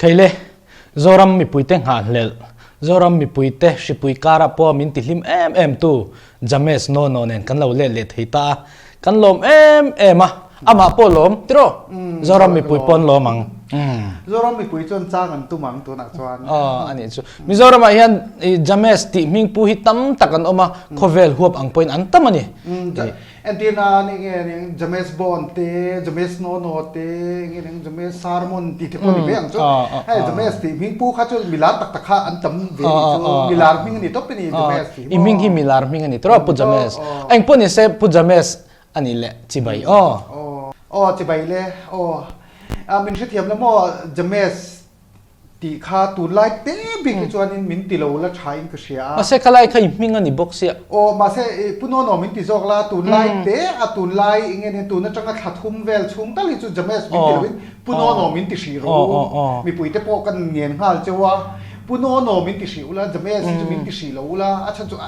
Theile, Zoram mipuite nghahhlelh, Zoram mipuite hripui karah pawh min tihlim em em tu James Nono nen kan lo let leh thei ta a, kan lawm em em a, amah pawh lawm tiraw? Zoram mipui pawh an lawm ang. Zoram mipui chuan chang an tum ang tunah chuan. Aw, a nih chu. Mizoramah hian James tih hming pu hi tam tak an awm a, khawvel huap ang pawhin an tam a ni. Entirna nih nge ning James Bond te, James Nono te, nge ning James Sarmon tih te pawh ni ve ang chu. Hei James tih hming pu kha chu milar tak tak kha an tam ve ni chu. Milar hming a ni tawp a ni James tih hi maw. I hming hi milar hming a ni tawp Pu James. Eng pawh ni se Pu James a nih leh chibai aw. Aw chibai le aw. Min hrethiam la maw James Tih kha tunlai te bik hi chuanin min ti lo la tha in ka hria a. Mahse khalai kha i hming a ni bawk sia. Aw mahse i Pu Nono min ti zawk la tunlai te a tunlai enge nia tun atanga thla thum vel chhung tal hi chu James min ti loin Pu Nono min ti hrih rawh u. Mipui te pawh kan ngen nghal cheu a Pu Nono min ti hrih ula James hi chu min ti hrih lo ula a chhan chu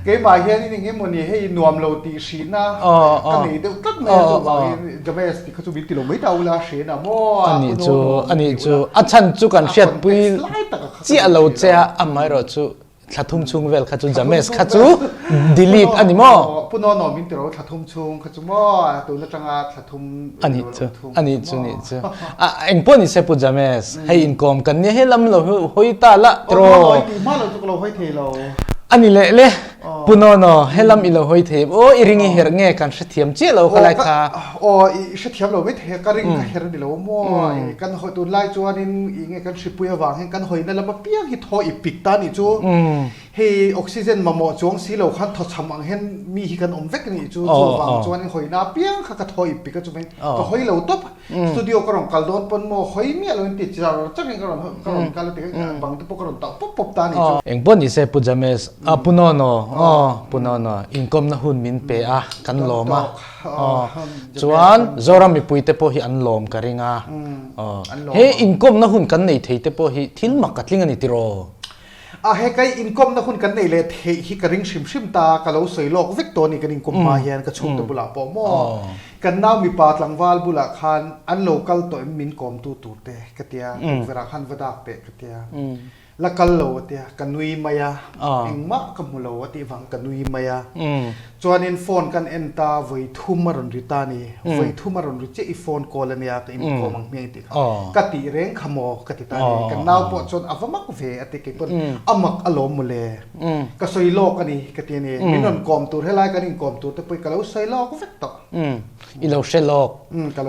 Keimah hian in eng emawni hei nuam lo tih hrihna ka nei deuh tlat mai a chuvangin James tih kha chu min ti lo mai ta ula hrehna maw a nih chu a nih chu a chhan chu kan hriatpui chiah lo che a amaherawh chu thla thum chhung vel kha chu James kha chu delete a ni maw Pu Nono min ti ro thla thum chhung kha chu maw tun atanga thla thum a nih chu a nih chu nih chu a engpawh ni se Pu James hei inkawm kan nia he lam lo hawi ta la tiraw tih hma lo chu ka lo hawi thei lo ani leh le Pu Nono he lam i lo hawi thei em aw i ring i herh nge kan hrethiam chiah lo kha lai kha aw i hrethiam lo mai thei ka ring ka her ni lo maw kan hawi tun lai chuanin i nge kan hripui avang hian kan hawina lam apiang hi thaw i pik ta nih chu Hei oxygen mamawh chuang si lo khan thawchham ang hian mi hi kan awm vek a nih chu, chuvang chuan hawi na piang kha ka thaw ip pik a chuvangin ka hawi lo tawp. Studio ka rawn kal dawn pawn maw hawi miah lo in ti char char in ka rawn ka rawn kal a ti kha bang te pawh ka rawn tauh pawp pawp ta a nih chu. Engpawh ni se Pu James, a Pu Nono, aw Pu Nono, inkawmna hun min pe a, kan lawm a, aw chuan Zoram mipui te pawh hi an lawm ka ring a, aw he inkawmna hun kan nei thei te pawh hi thil mak a tling a ni tiraw? A he kai inkawmna hun kan nei leh theih hi ka ring hrim hrim ta, ka lo sawi lawk vek tawh a ni kan inkawm hma hian ka chhungte bulah pawh maw kan nau mipa tlangval bulah khan an lo kal tawh em min kawmtu tur te ka tia tukverh ah khan va dak teh ka tia la kal lo a tia ka nui mai a engmah ka hmu lo a tih vang ka nui mai a Chuanin phone kan en ta vawi thum a rawn ri ta ni, vawi thum a rawn ri chiah i phone call ania ka inkawm ang hming tih kha ka tih reng kha maw ka ti ta ni. Kan nau pawh chuan a va mak ve a ti kei pawn a mak alawm mawle ka sawi lawk a ni ka ti a ni. Min rawn kawm tur helai kan inkawm tur te pawh hi ka lo sawi lawk vek tawh. I lo hre lawk.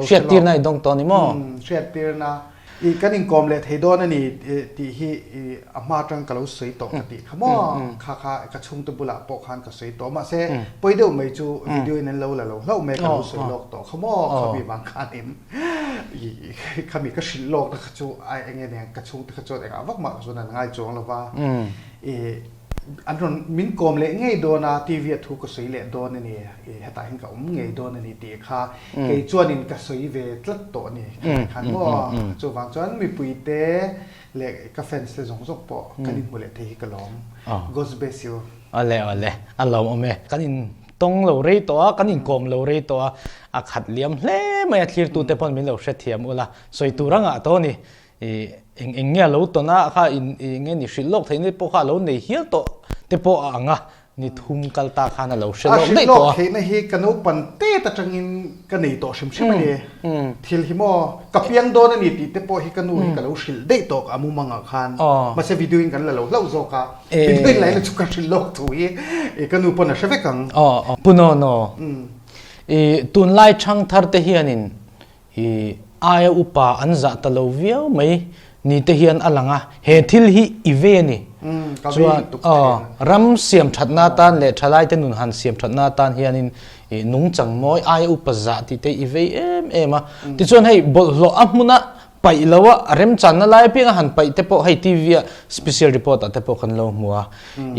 Hriattirna i dawng tawh ni maw? Hriattirna. I kan inkawm leh thei dawn a ni tih hi a hma atang ka lo sawi tawh ka tih kha maw? Kha kha ka chhungte bulah pawh khan ka sawi tawh. Mahse, pawi deuh mai chu video in an lo la lo hlauh mai ka lo sawi lawk tawh kha maw? Khami vang khanin i khami ka hrilh lawk na kha chu a eng nge nia ka chhungte kha chuan engah vak mah chuan an ngai chuang lo va. I an rawn min kawm leh ngei dawn a, TV a thu ka sawi leh dawn a ni, i hetah hian ka awm ngei dawn a ni tih kha Kei chuanin ka sawi ve tlat tawh a ni khan maw. Chuvang chuan mipuite leh ka fans te zawng zawng pawh kan inhmu leh thei hi ka lawm. God's bless you. Awle awle, a lawmawm e. Kan in tawng lo rei tawh a, kan inkawm lo rei tawh a, a khat liam hle mai a, thlirtute pawn min lo hrethiam ula, sawi tur a ngah tawh a ni. I eng eng nge a lo tawn a, kha in nge ni hrilh lawk theih ni pawh kha a lo nei hial tawh te pawh a ang a, Ni thum kal ta khan a lo hre lawk daih tawh a. A hrilh lawk theihna hi ka naupan tet atangin ka nei tawh hrim hrim a ni. Thil hi maw ka piang dawn a ni tih te pawh hi ka nu hi ka lo hrilh daih tawh a mumangah khan. Mahse video in kan la lo hlauh zawk a. Video in laina chu ka hrilh lawk thu hi ka nu pawn a hre vek ang. Pu Nono, i tunlai thangthar te hianin I aia upa an zah ta lo viau mai ni te hian a lang a, he thil hi i ve a ni. Chuan ram siam thatna atan leh thalaite nun han siam thatna atan hianin i nungchang mawi aia upa zah tih te i vei em em a. Tichuan hei bawlhhlawh a hmuna paih lo a, remchanna lai apianga han paih te pawh hei TV ah special report ah te pawh kan lo hmu a.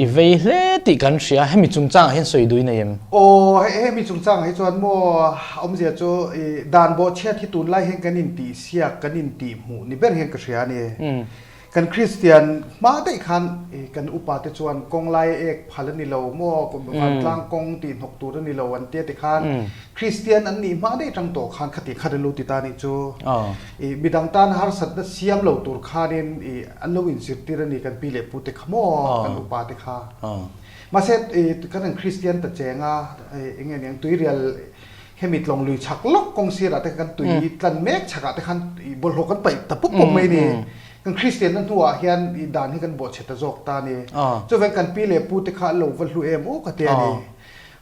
I vei hle tih kan hria, hemi chungchangah hian sawi dui nei em? Aw, hemi chungchangah hi chuan maw awmzia chu i dan bawhchhiat hi tunlai hian kan intihsiak, kan intihhmuh ni ber hian ka hria a ni. Kan Kristian hma daih khan kan upa te chuan kawng lai ek phal a ni lo maw, vantlang kawng tih hnawk tur a ni lo an tia tikhan Kristian an nih hma daih tang tawh khan khati khat an lo ti ta nih chu. Midang tan harsatna siam lo tur khanin an lo inzirtir a ni kan pi leh pu te kha maw, kan upa te kha. Mahse kan an Kristian ta cheng a, eng nge niang tuirial Hemi tlawng lui chhak lawk kawng sirah te kan tui tlan mek chhakah te khan i bawlhhlawh kan paih ta pup pup mai ni. Kan Kristianna hnuah hian i dan hi kan bawhchhe ta zawk ta a ni. Chuvang kan pi leh pu te kha an lo va hlu em aw ka ti a ni.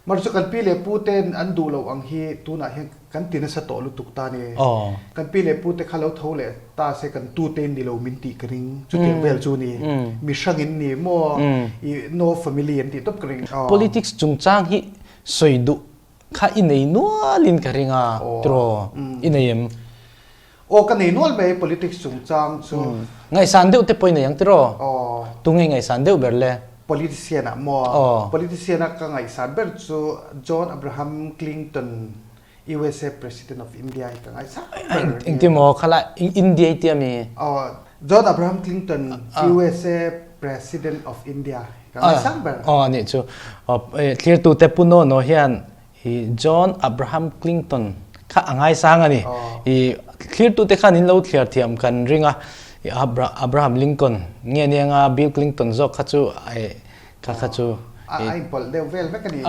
Mahse chu kan pi leh pu ten an duh loh ang hi tunah hian kan ti nasa tawh lutuk ta a ni. Kan pi leh pu te kha lo tho leh ta se kan tu te in ni lo min tih ka ring. Chutiang vel chu ni. Mi hrang in ni maw i no family an tih tawp ka ring. Politics chungchang hi sawi duh Kha i nei nualin ka ring a, tiraw? I nei em? Aw, ka nei nual mai politics chungchang chu. Ngaihsan deuh te pawh i nei ang tiraw? Aw. Tunge ngaihsan deuh ber le? Politician ah maw? Aw. Politician a ka ngaihsan ber chu John Abraham Clinton, USA President of India hi ka ngaihsan ber. Engtin maw? Khala India i tia mi? Aw, John Abraham Clinton, USA President of India ka ngaisang ber. Aw anih chu. Thlirtute Pu Nono hian i John Abraham Clinton kha a ngaisang a ni. I thlirtute khan in lo thliar thiam kan ring a. Abraham Lincoln nge nia Bill Clinton zawk kha chu kha kha chu a inpawlh deuh vel vek a ni.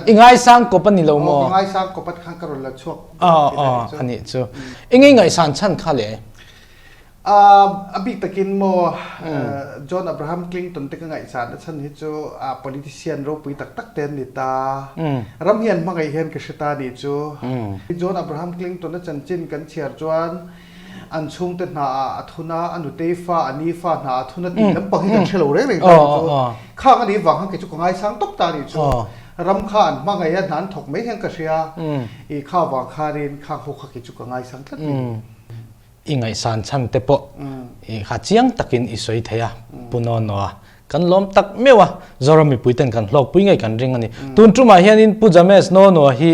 I ngaisang kawp a ni lo maw? Ka ngaisang kawp at khan ka rawn la chhuak. Aw anih chu. Engei ngaihsan chhan kha le? A bik takin maw John Abraham Clinton te ka ngaihsan a chhan hi chu politician ropui tak tak te an ni ta. Ram hian hmangaih hian ka hre ta ni chu. John Abraham Clinton a chanchin kan chhiar chuan an chhungte hna ah a thun a, a nutei fa, a ni fa hna ah a thun a tih lampang hi kan hre lo reng reng ta ni chu. Khang a nih vang khan kei chu ka ngaisang tawp ta ni chu. Ram kha an hmangaih a, hna an thawk mai hian ka hria. I kha vang khanin khang ho kha kei chu ka ngaisang tlat mai ni. I ngaihsan chhan te pawh i kha chiang takin i sawi thei a, Pu Nonoa. Kan lawm tak meuh a, Zoram mipui ten kan hlawkpui ngei kan ring a ni. Tun tumah hianin Pu James Nonoa hi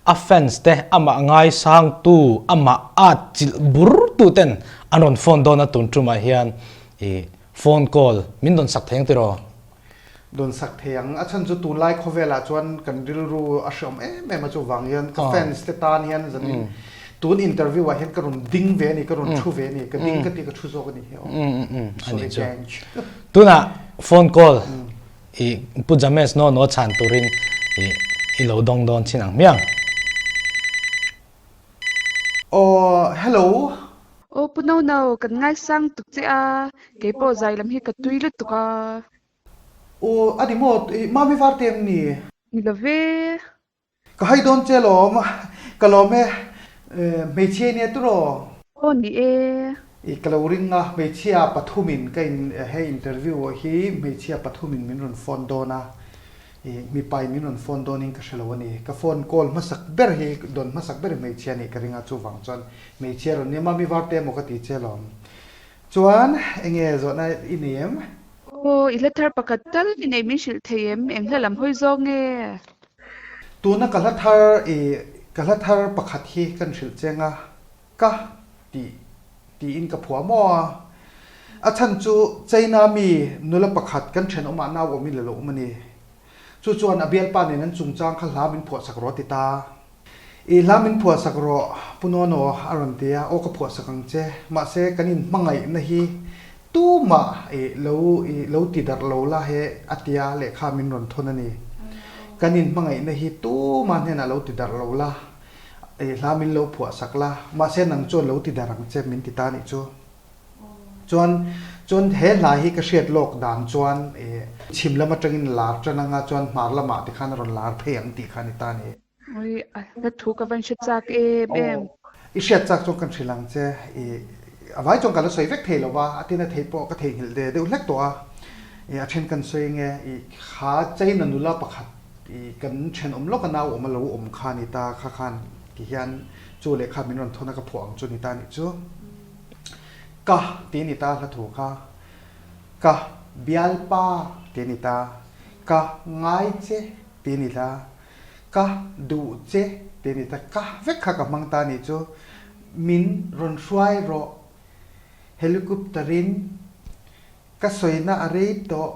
a fans te, amah ngaisangtu, amah at chilh bur tu ten an rawn phone dawn a tun tumah hian i phone call min rawn sak thei ang tiraw? Dawn sak thei ang. A chhan chu tunlai khawvelah chuan kan rilru a hreawm em em a chuvang hian ka fans te tan hian zanin tun interview ah hian ka rawn ding ve a ni, ka rawn thu ve a ni, ka ding ka ti ka thu zawk a ni hi aw. Sorry gang. Tunah phone call i Pu James no no chhan turin i i lo dawng dawn chin ang hmiang. Aw hello. Aw Pu No No, kan ngaisang tuk che a, keipawh zai lam hi ka tui lutuk a. Aw a ni maw, i mami var te em ni? Ni lo ve. Ka hai dawn che lawm, ka lawm e, hmeichhia i nia turaw? Aw ni e. I ka lo ring a, hmeichhia pathumin ka in he interview hi hmeichhia pathumin min rawn phone dawn a, I mipa in min rawn phone dawn in ka hre lo a ni. Ka phone call hmasak ber hi dawn hmasak ber hi hmeichhia nih ka ring a, chuvang chuan hmeichhia rawn nia mami varte emaw ka ti che alawm. Chuan enge zawhna i nei em? Aw, i hla thar pakhat tal i neih min hrilh thei em? Eng hla lam hawi zawk nge? Tuna ka hla thar i ka hla thar pakhat hi kan hrilh cheng a, Ka tih tiin ka phuah maw a. A chhan chu China mi nula pakhat kan thenawmah nau awmin la lo awm a ni. Chu chuan a bialpa nen an chungchang kha hla min phuahsak rawh a ti ta. I hla min phuahsak rawh Pu Nono a rawn ti a, aw ka phuahsak ang che. Mahse kan inhmangaihna hi tumah i lo i lo ti darh lo la he a tia lehkha min rawn thawn a ni. Kan inhmangaihna hi tumah hnenah lo ti darh lo la. I hla min lo phuah sak la, mahse nang chuan lo ti dar ang che min ti ta nih chu. Chuan chuan he hla hi ka hriat lawk dan chuan i chhim lam atangin lar tan anga chuan hmar lamah te khan a rawn lar phei ang tih kha a ni ta ni. Ui, a hla thu ka van hre chak em em. I hriat chak chuan kan hrilh ang che. I a vai chuan ka la sawi vek thei lo va, a tina thei pawh ka theihnghilh ve deuh hlek tawh a. I a then kan sawi nge i kha China nula pakhat I kan thenawm lawk a nau awm a lo awm kha ni ta kha khan ti hian chu lehkha min rawn thawn a ka phuah ang chu ni ta nih chu. Ka ti ni ta hla thu kha ka bialpa ti ni ta, ka ngai che ti ni ta, ka duh che ti ni ta, ka vek kha ka hmang ta nih chu min rawn hruai rawh. Helicopter in ka sawina a rei tawh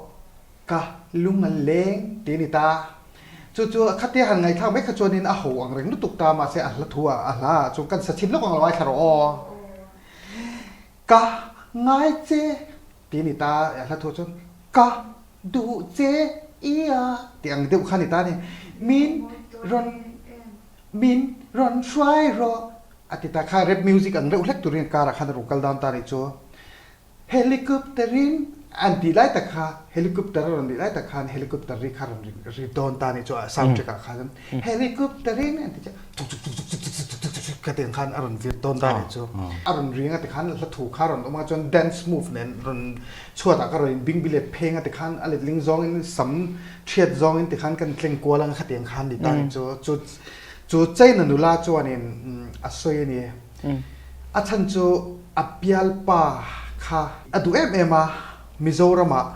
ka lung a leng tih a ni ta. Chu chu khatia han ngaihthlak mai kha chuanin a ho ang reng lutuk ta mahse a hla thu ah a hla ah chuan kan sa chhin lawk ang lo ngaithla rawh aw. Ka ngai che tih a ni ta a hla thu ah chuan ka duh che ia tih ang deuh kha a ni ta a ni. Min rawn min rawn hruai rawh a ti ta kha rap music ang reuh hlek turin car ah khan a rawn kal down ta a nih chu. Helicopter in an tih lai tak kha helicopter a rawn nih lai tak khan helicopter ri kha rawn ri dawn ta nih chu a sound track ah khan helicopter in an ti chu tuk tuk tuk tuk tuk tuk tuk tuk ka tiang khan a rawn vir dawn ta nih chu a rawn ring a tikhan hla thu kha rawn awm a chuan dance move nen rawn chhuat ah ka rawn in bing bilet pheng a tikhan a letling zawng in sam thiat zawng in tikhan kan tleng kual ang kha tiang khan ni ta nih chu chu chu China nula chuan in a sawi a ni. A chhan chu a bialpa kha a duh em em a, Mizoramah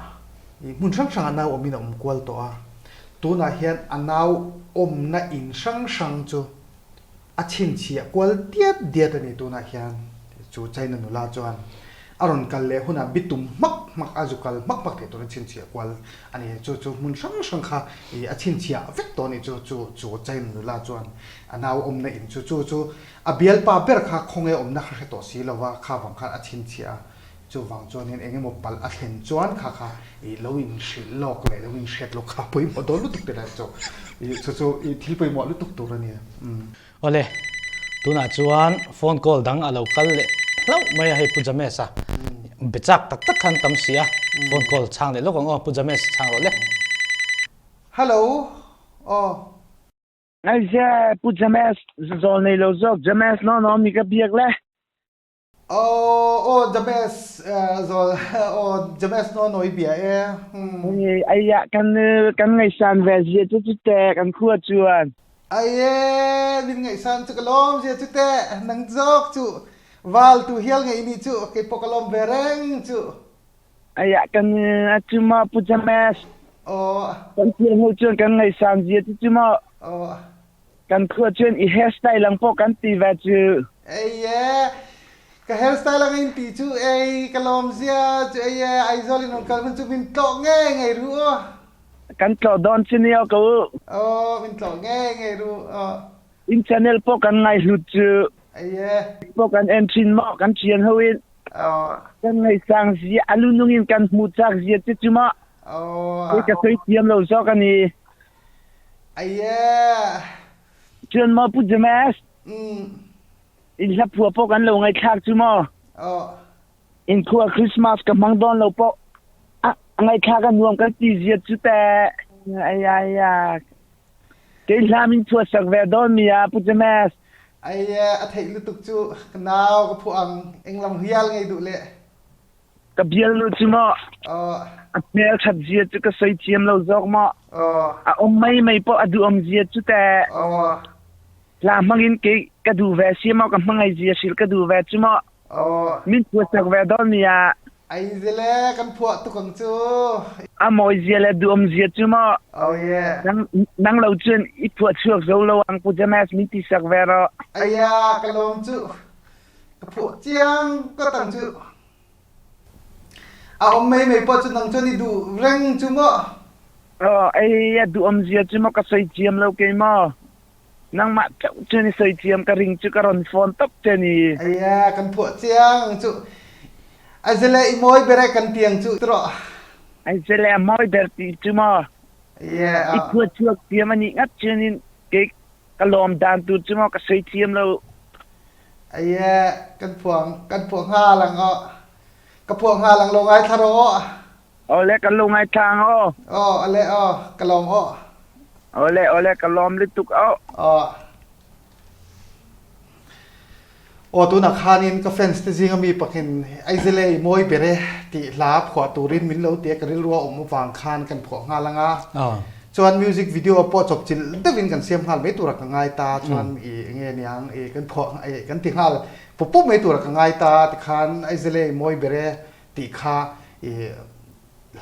hmun hrang hrangah nau awmin a awm kual tawh a, tunah hian a nau awmna in hrang hrang chu a chhinchhiah kual diat diat a ni tunah hian chu China nula chuan a rawn kal leh hunah bitum hmak hmak a zu kal hmak hmak theih turin chhinchhiah kual a ni. Chu chu hmun hrang hrang kha a chhinchhiah vek tawh a ni chu chu chu China nula chuan a nau awmna in chu chu chu A bialpa ber kha khawnge awmna kha hre tawh si lo va, kha vang khan a chhinchhiah a, chuvang chuanin eng emaw palh a thlen chuan kha kha i lo inhrilh lawk leh lo inhriat lawk kha pawimawh dawn lutuk te lai chu i chu chu i thil pawimawh lutuk tur a ni. Umm. Awle, tunah chuan phone call dang a lo kal leh hlauh mai a, hei Pu James-a be chak tak tak khan tam si a, phone call chhang leh lawk ang aw, Pu James chhang rawh le. Hello, aw. Ngaihzia Pu James zawl nei lo zawk James no no mi ka biak le. Aw aw James zawl aw James no no i bia e. Hmm. Ai kan kan ngaihsan ve zia chu chu te kan khua chuan. Ai e min ngaihsan chu ka lawm zia chu te nang zawk chu val tu hial ngei ni chu kei pawh ka lawm ve reng chu. Aiah kan cu maw Pu James. Aw. Kan thiam ho chuan kan ngaihsan zia ti cu maw. Aw. Kan khua chuan i hairstyle lang pawh kan ti ve cu. Ei e. Ka hairstyle ang in ti cu ei ka lawm zia cu ei e Aizawl in on kal hun cu min tlawh nge ngei ru aw. Kan tlawh dawn cu ni aw ka u. Aw min tlawh nge ngei ru aw. In channel pawh kan ngai hlut cu. Ei e. Pawh kan en thin maw kan thian ho in. Aw. Kan ngaisang zia a lunung in kan hmu chak zia che cu maw. Aw. Kei ka soi thiam lo zawk ani. Ei e. Chuan maw Pu James. Mm. In hla phua pawh kan lo ngaihthlak cu maw. Aw. In khua Christmas ka hmang dawn lo pawh a ngaihthlak a nuam kan ti zia cu te. Ai ai ai. Kei hla min phuah sak ve dawn mi ah Pu James. Ai a theih lutuk cu ka nau ka phuah ang englam hial ngei duh le. Ka bial nu cu maw a hmel that zia cu ka soi thiam lo zawk maw a um mei mei poh a duh om zia cu te hla hmang in kei ka duh ve si maw ka hmangai zia sil ka duh ve cu maw min phuah sak ve dawn mi ah Ai zile kan phuah tuk ang cu. A mawi zia le duam zia cu maw. Oh yeah. Nang nang lo cun i phuah chuak zo lo ang Pu James min ti sak ve ro. Aya ka lawm cu. Ka phuah chiang ko tang cu. A om mei mei pawh cu nang cun i duh reng cu maw. Oh ai a duam zia cu maw ka soi thiam lo kei maw. Nangmah tleuh cun i soi thiam ka ring cu ka ron phone top te ni. Aya kan phuah chiang cu. Azele i mawi bere kan tiang cu tro. Azele a mawi ber ti cu maw. Yeah. I phuah chuak thiam ani ngat cun in ke ka lawm dan tu cu maw ka soi thiam lo. Aya kan phuang kan phuah hnga lang o. Ka phuah hnga lang lo ngai thla ro. Ole kan lo ngai thlang o. Oh ale o ka lawm o. Ole ole ka lawm lutuk o. Oh. O tuna khanin ka fans te zinga mi pakin aizele moi bere ti hla phuah turin min lo te ka rilrua om wang khan kan phuah nga langa. Chuan music video pawh chop chil deuhin kan siam nghal mai tura ka ngai ta chuan i nge niang i kan phuah kan ti nghal pup pup mai tura ka ngai ta ti khan aizele moi bere tih kha i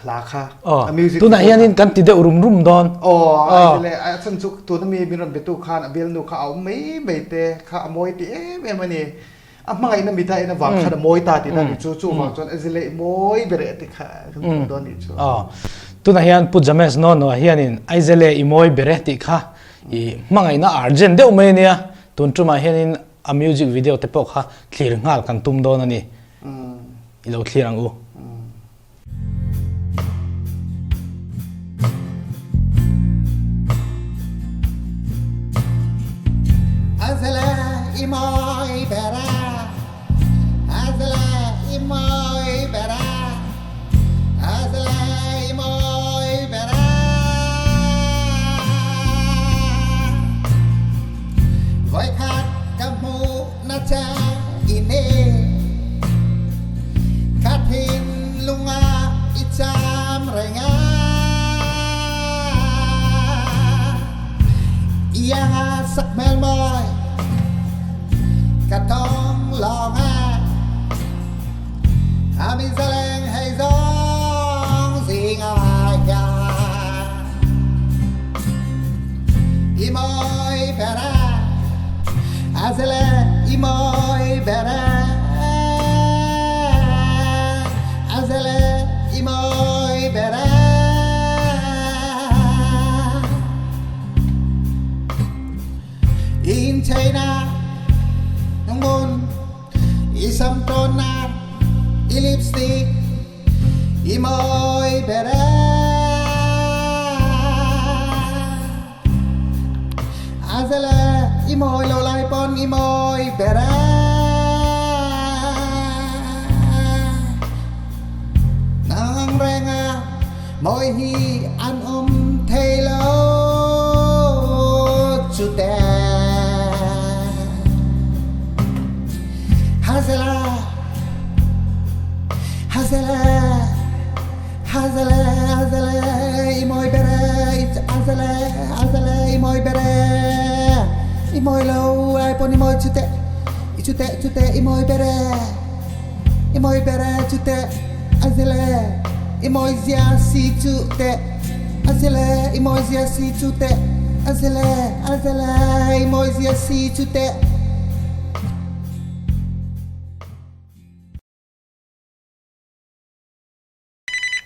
hla kha a music tunah hian in kan ti deuh rum rum dawn aw ai le a chan chu tuna mi min ron betu khan a bialnu kha a um mai mai te kha a mawi ti em em ani. A hmangaihna mita en avang khan a mawi ta tihna a ni chu. Chuvang chuan Azile i mawi ber e tih kha kan thuam dawn a nih chu. Aw. Tunah hian Pu James Nono-a hianin Aizele i mawi ber e tih kha i hmangaihna urgent deuh mai a nia. Tun tumah hianin a music video te pawh kha thlir nghal kan tum dawn a ni. I lo thlir ang u.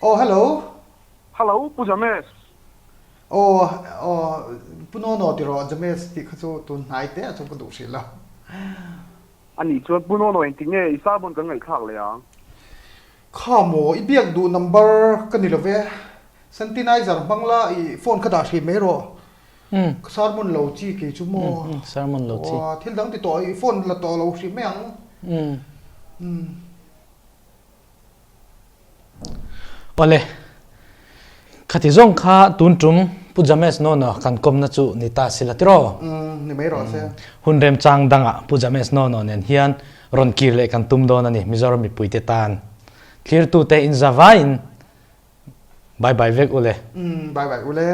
Aw hello. Hello Pu James. Aw aw Pu Nono ti rawh James tih kha chu tun hnai te ah chuan ka duh hrih lo. A nih chuan Pu Nono engtik nge i sermon kan ngaihthlak leh ang? Kha maw i biak duh number ka ni lo ve. Sanitizer hmang la i phone kha dah hrih mai rawh. Ka sermon lo chi kei chu maw. Sermon lo chi. Aw thil dang ti tawh i phone la tawh lo hrih mai ang. Awle, khati zawng kha tun tum Pu James Nono kan kawmna chu ni ta sila tiraw? Umm, ni mai rawh se. Hun remchang dangah Pu James Nono nen hian rawn kir leh kan tum dawn a ni Mizoram mipuite tan. Thlirtute inzavaiin bye bye vek ule. Umm, bye bye ule.